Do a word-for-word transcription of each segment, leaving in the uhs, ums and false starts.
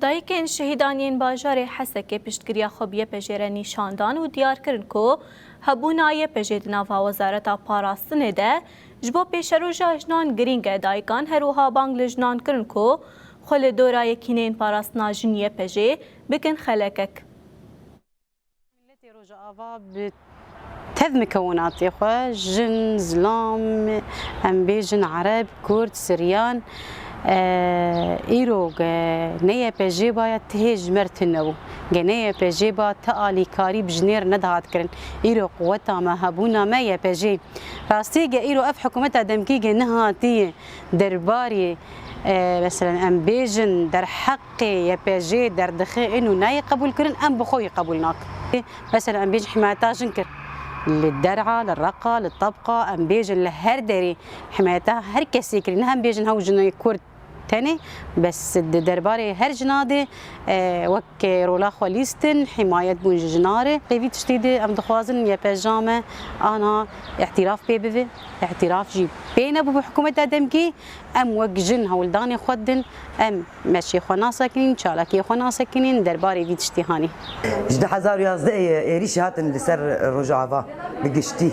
Dayikên şehîdan yên bajarê Hesekê piştgiriya xwe bi Y P J re nîşan dan û diyar kirin ku hebûna Y P J di nava Wezareta Parastinê de ji bo pêşeroja jinan girîng e. Dayikan her wiha bang li jinan kirin ku xwe li dora yekîneyên parastina jin Y P J bikin xelekek. Miletê Rojava bi tev mikewinatê xwe, jin, zilam, em bêjin ereb, kurd, siryan, e, îro ge ne Y P J baya ti hê ji me re tune bû. Ge ne Y P J ba ti alîkarî bi jinê re nedihat kirin. Îro quweta me, hebûna me Y P J. Rastî ge îro ev hikûmeta demkî ge nehatiye derbarê, e, meselen em bêjin derheqê Y P J derdixe ên û nayê qebûl kirin, em bi xwe yê qebûl nakin. Mesela em bêjin himayeta jin kir. Li Der'a, li Reqa, li Tebqa, em bêjin li her derê himayeta her kesê kir. Ne em bêjin hew jinê Kurd tenê, bes di derbarê her jina de, e, wek rola xwe lîstin, himayet bûn ji jina re. Lê vî tiştî de em dixwazin Y P J me ana îtiraf pê bibe. Îtiraf jî pê nebû bi hikûmeta demkî. Em wek jin hewldanê xwe didin, em meşê xwe nasekinîn, çalakiyê xwe nasekinîn, derbarê vî tiştî hanî. Ji du hezar û yazdeh ê êrîşî hatin li ser Rojava bi giştî.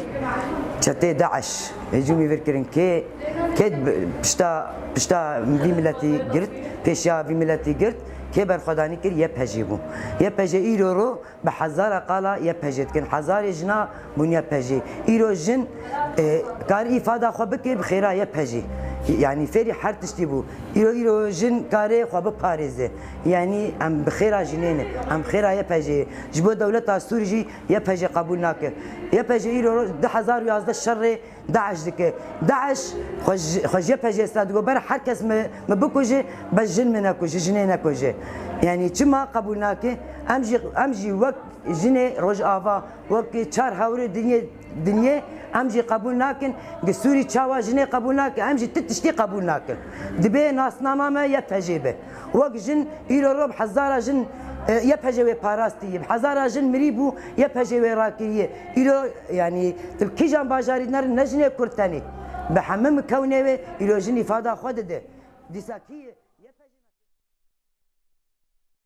Çetê DAIŞ hicûmî vir kirin. Kê, kê pişta, pişta vî miletî girt, pêşiya vî miletî girt, kê berxwedanî kir, Y P J bû. Y P J îro ro bi hezara qala Y P J dikin. Hezarê jina bûn Y P J. Îro jin, e, kar îfada xwe bike bi xêra Y P J. Yanî fêrî her tiştî bû. Îro, îro jin kare xwe biparêze. Yanî em bi xêra jinê ne. Em bi xêra Y P J. Ji bo dewleta Sûrî jî Y P J qebûl nake. Y P J îro du hezar û yazdeh şerê DAIŞ dike. DAIŞ xwe ji, xwe ji Y P J star digo, ber her kes mi, mi bikuje, bes jin mi nekuje, jinê nekuje. Yanî çima qebûl nake? Em jî, em jî wek jinê Rojava, wek çar hewrê dinyê, dinyê, em jî qebûl nakin. Gi Sûrî çawa jinê qebûl nake, em jî ti tiştî qebûl nakin. Dibe nasnama me Y P J be. Wek jin îro ro bi hezara jin, e, Y P J wê parastî, bi hezara jin mirî bû, Y P J wê rakiriye. Îro, yanî, tu kîjan bajarî nerin, ne jinê Kurd tenê. Bi hemû mikewnê wê îro jin îfada xwe dide. Dîsa kî ye?